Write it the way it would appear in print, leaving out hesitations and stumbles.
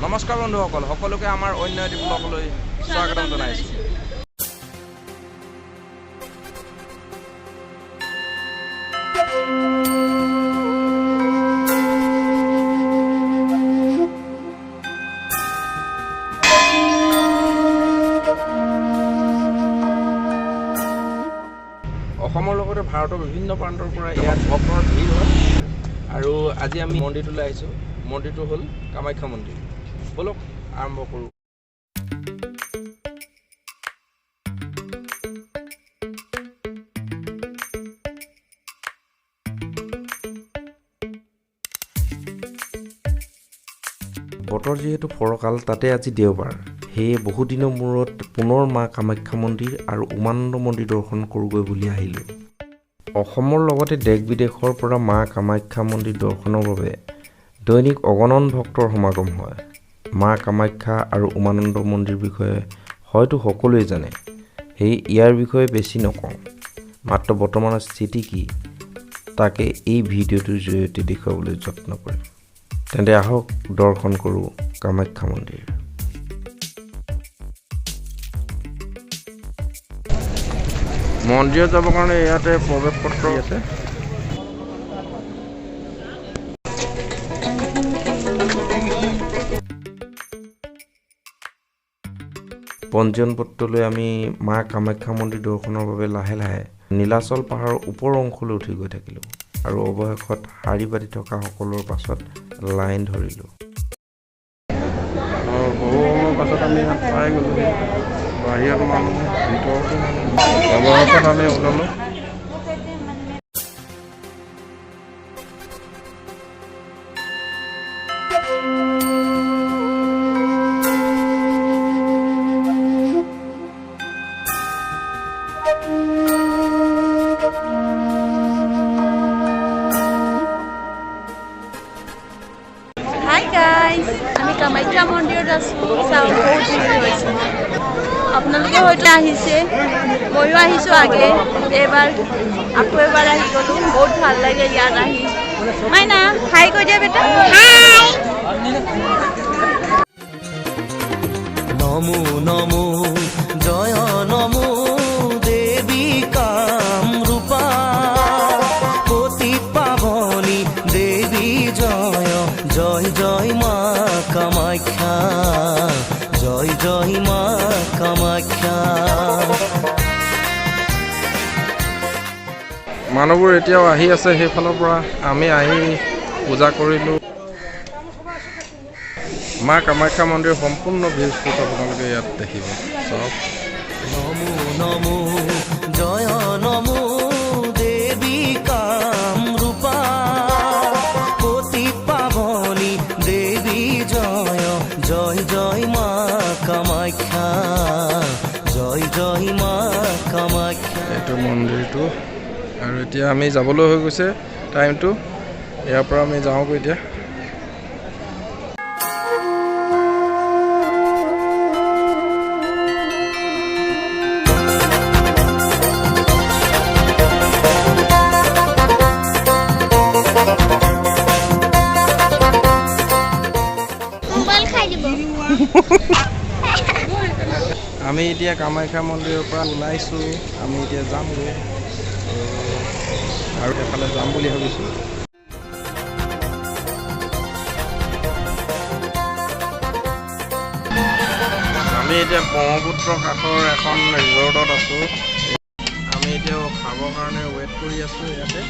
নমস্কাৰ বন্ধুসকল, সকলোকে আমাৰ অন্য এটি ব্লগলৈ স্বাগতম জনাইছোঁ। অসমৰ লগতে ভাৰতৰ বিভিন্ন প্ৰান্তৰ পৰা ইয়াত ভক্তৰ ভিৰ হয় আৰু আজি আমি মন্দিৰটোলৈ আহিছোঁ। মন্দিৰটো হ'ল কামাখ্যা মন্দিৰ। ব'লক আৰম্ভ কৰোঁ। বতৰ যিহেতু ফৰকাল, তাতে আজি দেওবাৰ, সেয়ে বহুদিনৰ মূৰত পুনৰ মা কামাখ্যা মন্দিৰ আৰু উমানন্দ মন্দিৰ দৰ্শন কৰোঁগৈ বুলি আহিলোঁ। অসমৰ লগতে দেশ বিদেশৰ পৰা মা কামাখ্যা মন্দিৰ দৰ্শনৰ বাবে দৈনিক অগণন ভক্তৰ সমাগম হয়। মা কামাখ্যা আৰু উমানন্দ মন্দিৰ বিষয়ে হয়তো সকলোৱে জানে, সেয়ে ইয়াৰ বিষয়ে বেছি নকওঁ। মাত্ৰ বৰ্তমানৰ স্থিতি কি তাকে এই ভিডিঅ'টোৰ জৰিয়তে দেখুৱাবলৈ যত্ন কৰিম। তেন্তে আহক দৰ্শন কৰোঁ কামাখ্যা মন্দিৰ। মন্দিৰত যাবৰ কাৰণে ইয়াতে প্ৰৱেশ পত্ৰ আছে। পঞ্জীয়ন পত্ৰ লৈ আমি মা কামাখ্যা মন্দিৰ দৰ্শনৰ বাবে লাহে লাহে নীলাচল পাহাৰৰ ওপৰ অংশলৈ উঠি গৈ থাকিলোঁ আৰু অৱশেষত শাৰী পাতি থকা সকলৰ পাছত লাইন ধৰিলোঁ। বহু সময়ৰ পাছত আমি ইয়াত পাই গ'লোঁ। বাহিৰত মানুহ, ভিতৰতো মানুহ। অৱশেষত আমি ওলালোঁ। হাই গাইজ, আমি কামাখ্যা মন্দিৰত আছোঁ। চাওঁ, বহুত ভিৰ হৈছে। আপোনালোকে হয়তো আহিছে, ময়ো আহিছোঁ আগে এবাৰ, আকৌ এবাৰ আহি গ'লোঁ। বহুত ভাল লাগে ইয়াত আহি। মাইনা, হাই কৈ দিয়া বেটা। হাই। নমো নমো জয় নমো দেৱী কামৰূপা, পতিত পাৱনী দেৱী জয় জয় জয় মা কামাখ্যা, জয় জয় মা কামাখ্যা। মানুহবোৰ এতিয়াও আহি আছে সেইফালৰ পৰা। আমি আহি পূজা কৰিলোঁ। মা কামাখ্যা মন্দিৰ সম্পূৰ্ণ ভিউজটো আপোনালোকে ইয়াত দেখিব। চাওক। নমো নমো জয় নমো দেৱী কামৰূপা, পতিত পাৱনী দেৱী জয় জয় জয় মা কামাখ্যা, জয় জয় মা কামাখ্যা। এইটো মন্দিৰটো আৰু এতিয়া আমি যাবলৈ হৈ গৈছে টাইমটো। ইয়াৰ পৰা আমি যাওঁগৈ এতিয়া। মোবাইল খাই দিব। আমি এতিয়া কামাখ্যা মন্দিৰৰ পৰা ওলাইছোঁ। আমি এতিয়া যামগৈ আৰু এফালে যাম বুলি ভাবিছোঁ। আমি এতিয়া ব্ৰহ্মপুত্ৰৰ কাষৰ এখন ৰিজৰ্টত আছোঁ। আমি এতিয়া খাবৰ কাৰণে ৱেইট কৰি আছোঁ ইয়াতে।